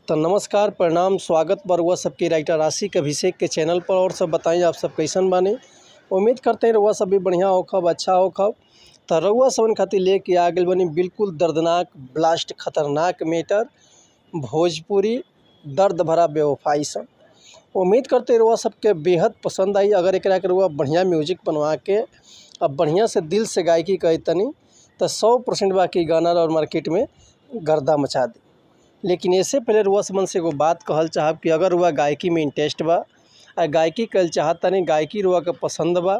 तो नमस्कार, प्रणाम, स्वागत बा रउआ सबके राइटर आशिक अभिषेक के चैनल पर। और सब बताई, आप सब कैसन बानी? उम्मीद करते हैं रउआ सब भी बढ़िया होखब, अच्छा होखब। तो रउआ सबन खातिर लेके आ गइल बानी बिल्कुल दर्दनाक, ब्लास्ट, खतरनाक मैटर, भोजपुरी दर्द भरा बेवफाई सन। उम्मीद करते रउआ सबके बेहद पसंद आई। अगर एकरा के रउआ बढ़िया म्यूजिक बनवा के अब बढ़िया से दिल से गायकी करी तनी तो 100% बाकी गाना और मार्केट में गर्दा मचा दी। लेकिन इससे पहले रउआ सबन से एगो बात कहल चाहब कि अगर रउआ गायकी में इंटरेस्ट बा आ गायकी कइल चाहतनी, गायकी रउआ के पसंद बा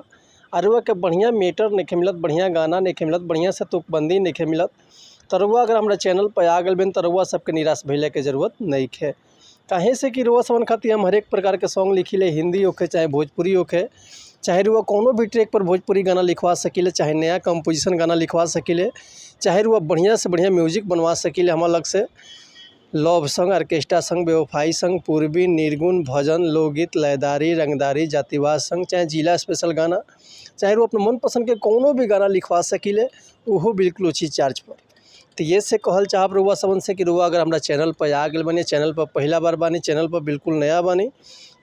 आ रउआ के बढ़िया मैटर नइखे मिलत, बढ़िया गाना नइखे मिलत, बढ़िया से तुकबंदी नइखे मिलत, तो रउआ अगर हमरा चैनल पर आ गइल बानी तो रउआ सबके निराश भइले के जरूरत नइखे। काहे से कि रउआ सबन खातिर हम हरेक प्रकार के सॉन्ग लिखिले, हिंदी होखे चाहे भोजपुरी होखे, चाहे रउआ कौनो भी ट्रैक पर भोजपुरी गाना लिखवा सकीले, चाहे नया कंपोजिशन गाना लिखवा सकीले, चाहे रउआ बढ़िया से बढ़िया म्यूजिक बनवा सकीले हमरा लग से। लव संग, ऑर्केस्ट्रा संग, बेवफाई संग, पूर्वी, निर्गुण, भजन, लोकगीत, लयदारी, रंगदारी, जातिवाद संग, चाहे जिला स्पेशल गाना, चाहे रउआ अपना मनपसंद के कौनो भी गाना लिखवा सकीले, उहो बिल्कुल उचित चार्ज पर। तो ये से कहल चाहब रउआ सबन से कि रउआ अगर हमरा चैनल पर आ गइल बानी, चैनल पर पहिला बार बानी, चैनल पर बिल्कुल नया बानी,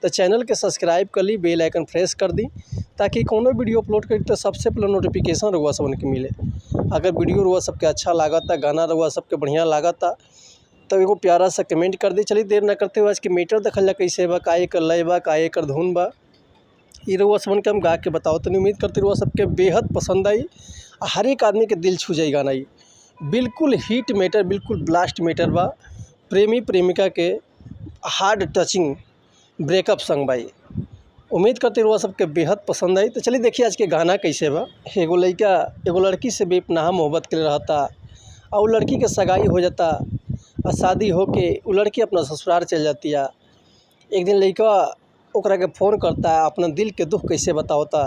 तो चैनल के सब्सक्राइब कर ली, बेल आइकन प्रेस कर दी, ताकि कौनो वीडियो अपलोड करी तो सबसे पहले नोटिफिकेशन रउआ सबन के मिले। अगर वीडियो रउआ सबके अच्छा लागता, गाना रउआ सबके बढ़िया लागता, तो एगो प्यारा सा कमेंट कर दी। चलिए देर ना करते हुए आज के मैटर देखल जा कैसे बा, का एकर लय बा, का एकर धुन बा, ई रउआ सबन के हम गा के बताओ तनी। उम्मीद करते रउआ सबके बेहद पसंद आई, हर एक आदमी के दिल छू जाई गाना। ई बिल्कुल हिट मैटर, बिल्कुल ब्लास्ट मैटर बा। प्रेमी प्रेमिका के हार्ड टचिंग ब्रेकअप संग बा ई। उम्मीद करते रउआ सबके बेहद पसंद आई। तो चलिए देखिए आज के गाना कैसे बा। एगो लइका एगो लड़की से बेपनाह मोहब्बत के रहता और लड़की के सगाई हो जाता और शादी होके उ लड़की अपना ससुराल चल जाती है। एक दिन लइका ओकरा के फ़ोन करता है, अपना दिल के दुख कैसे बतावता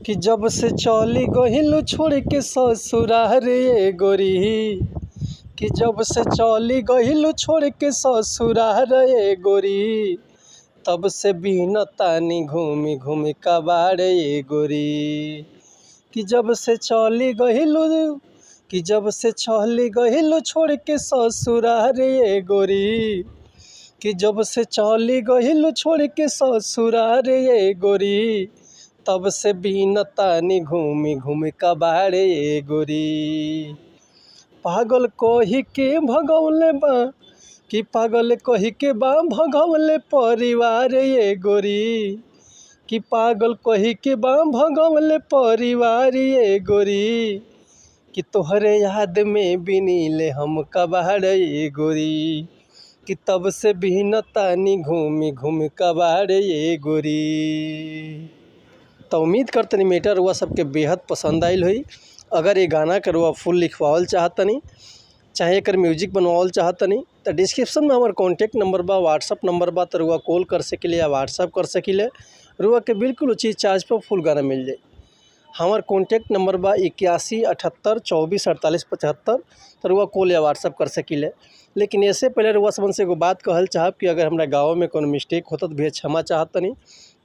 कि जब से चली गइलू छोड़ के ससुराल रे गोरी, कि जब से चली गइलू छोड़ के ससुराल रे गोरी, तब से बिना तानी घूमी घूमी कबाड़े गोरी, कि जब से चली गइलू, कि जब से चली गइलू छोड़ के ससुराल रे गोरी, कि जब से चली गइलू छोड़ के ससुराल रे गोरी, तब से बिना तानी घूमी घूमी कबाड़े गोरी। पागल कही के भगौले बा, कि पागल कही के बा भगौले परिवार ये गोरी, कि पागल कही के बा भगौले परिवार ये गोरी, कि तोहरे याद में बिनीले हम कबाड़ ये गोरी, कि तब से बिना तानी घूमी घूमी कबाड़ ये गोरी। तो उम्मीद करतनी मैटर रउआ सबके बेहद पसंद आइल होई। अगर ये गाना के रउआ फुल लिखवावल चाहतनी, चाहे एकर म्यूजिक बनवावल चाहतनी, तो डिस्क्रिप्शन में हमार कॉन्टैक्ट नंबर बा, व्हाट्सअप नंबर बा, तो रउआ कॉल कर सकीले या व्हाट्सअप कर सकीले। रउआ के बिल्कुल उचित चार्ज पर फुल गाना मिल जाई। हमार कॉन्टैक्ट नंबर बा 81 78 24 48 75, तो रउआ कॉल या व्हाट्सअप कर सकीले। लेकिन इससे पहले रउआ सबन से एगो बात कहल चाहब कि अगर हमरा गाँव में कोनो मिस्टेक होता तो भैया क्षमा चाहतनी,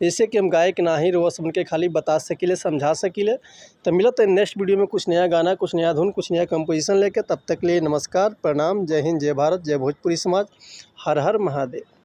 जैसे कि हम गायक ना ही, रउआ सबन के खाली बता सकीले, समझा सकीले। तो मिलत है नेक्स्ट वीडियो में कुछ नया गाना, कुछ नया धुन, कुछ नया कंपोजिशन लेके। तब तक के लिए नमस्कार, प्रणाम, जय हिंद, जय भारत, जय भोजपुरी समाज, हर हर महादेव।